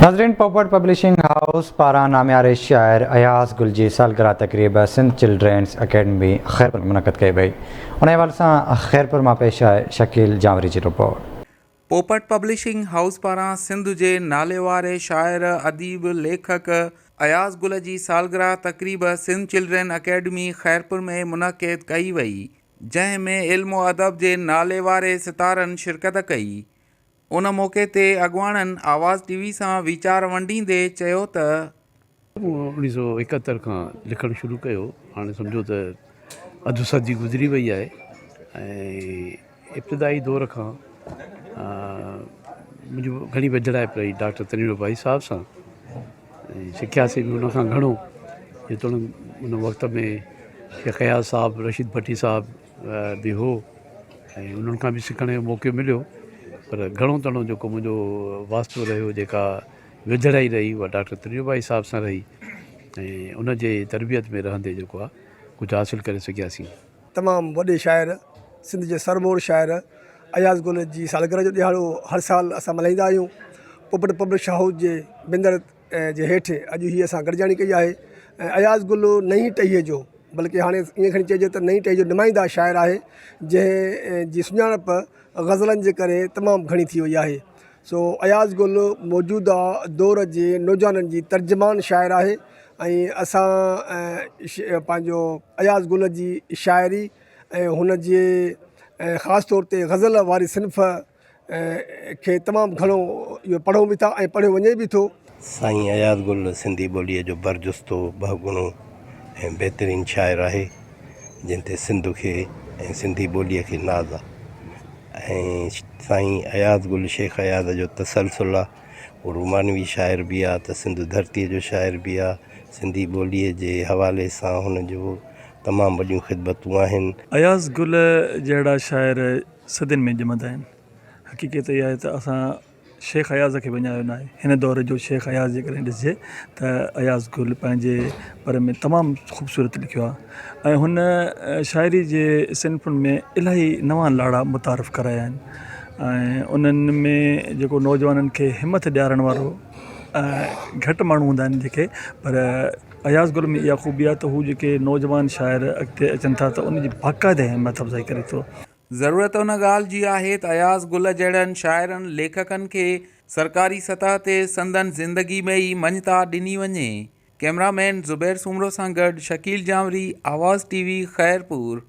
ناظرين پوپٽ publishing house پاران نامياري شاعر اياز گل جي سالگرهه تقريب سنڌ چلڊرينس اڪيڊمي خيرپور ۾ منعقد ڪئي وئي ان حوالي سان خيرپور مان پيش آهي شڪيل جانوري جي رپورٽ. پوپٽ پبلشنگ هائوس پاران سنڌ جي ناليواري شاعر، اديب، ليکڪ اياز گل جي سالگرهه تقريب سنڌ چلڊرين اڪيڊمي خيرپور ۾ منعقد ڪئي وئي جنهن ۾ علم و ادب جي ناليواري ستارن شرڪت ڪئي. ان موقعي تي اڳواڻن آواز ٽي وي سان ويچار ونڊيندي چيو ته. مون اوڻيهه سو ايڪهتر کان لکڻ شروع ڪيو، هاڻي سمجهو ته اڌ صدي گذري وئي آهي ۽ ابتدائي دور کان منهنجي گهڻي ويجهڙائپ رهي ڊاڪٽر تنوير ڀائي صاحب سان ۽ سکياسين به ان کان گهڻو جيتوڻيڪ ان وقت ۾ شيخ اياز صاحب رشيد ڀٽي صاحب به هو ۽ انهن کان به سکڻ جو موقعو مليو پر گهڻو تڻو جيڪو منهنجو واسطو رهيو جيڪا ويجهڙائي رهي اها ڊاڪٽر تريو ڀائي صاحب سان رهي ۽ ان جي تربيت ۾ رهندي جيڪو آهي ڪجهه حاصل ڪري سگهياسين. تمام وڏي شاعر سنڌ جي سرموڙ شاعر اياز گل جي سالگرهه جو ڏهاڙو هر سال اسان ملهائيندا آهيون پوپٽ پبلش هائوس جي بينر جي هيٺ اڄ هي اسان گڏجاڻي ڪئي آهي ۽ اياز گل نئين ٽهيء جو بلڪه هاڻي ائين کڻي چئجي ته نئين ٽهيء جو نمائنده شاعر آهي جنهن جي سڃاڻپ غزلن جي ڪري تمام گهڻي ٿي وئي آهي سو اياز گل موجوده دور جي نوجوانن جي ترجمان شاعر آهي ۽ اسان پنهنجو اياز گل جي شاعري ۽ هن جي خاص طور تي غزل واري صنف کي تمام گهڻو اهو پڙهون به ٿا ۽ پڙهيو وڃي به ٿو. سائين اياز گل سنڌي ٻوليء جو برجستو، ٻهڳڻو ۽ بهترين شاعر آهي، جنهن تي سنڌ کي ۽ سنڌي ٻوليء کي ناز آ ۽ سائين اياز گل شيخ اياز جو تسلسل آ، هو رومانوي شاعر به آ ته سنڌ ڌرتيء جو شاعر به آ، سنڌي ٻوليء جي حوالي سان هن جو تمام وڏيون خدمتون آهن. اياز گل جهڙا شاعر صدين ۾ ڄمندا آهن. حقيقت اها آهي ته اسان شيخ اياز کي وڃايو ناهي. هن دور جو شيخ اياز جيڪڏهن ڏسجي ته اياز گل پنهنجي پر ۾ تمام خوبصورت لکيو آهي ۽ هن شاعري جي صنفن ۾ الاهي نوان لاڙا متعارف ڪرايا آهن ۽ انهن ۾ جيڪو نوجوانن کي همٿ ڏيارڻ وارو گهٽ ماڻهو هوندا آهن جيڪي پر اياز گل ۾ اها خوبي آهي ته هو جيڪي نوجوان شاعر اڳتي اچن ٿا ته ان جي باقاعده همٿ افزائي ڪري ٿو. ضرورت ان ڳالهه جي آهي ته اياز گل جهڙن شاعرن ليکڪن کي سرڪاري سطح تي سندن زندگي ۾ ئي مڃتا ڏني وڃي. ڪئميرا مين زبير سومرو سان گڏ شڪيل جانوري، آواز ٽي وي، خيرپور.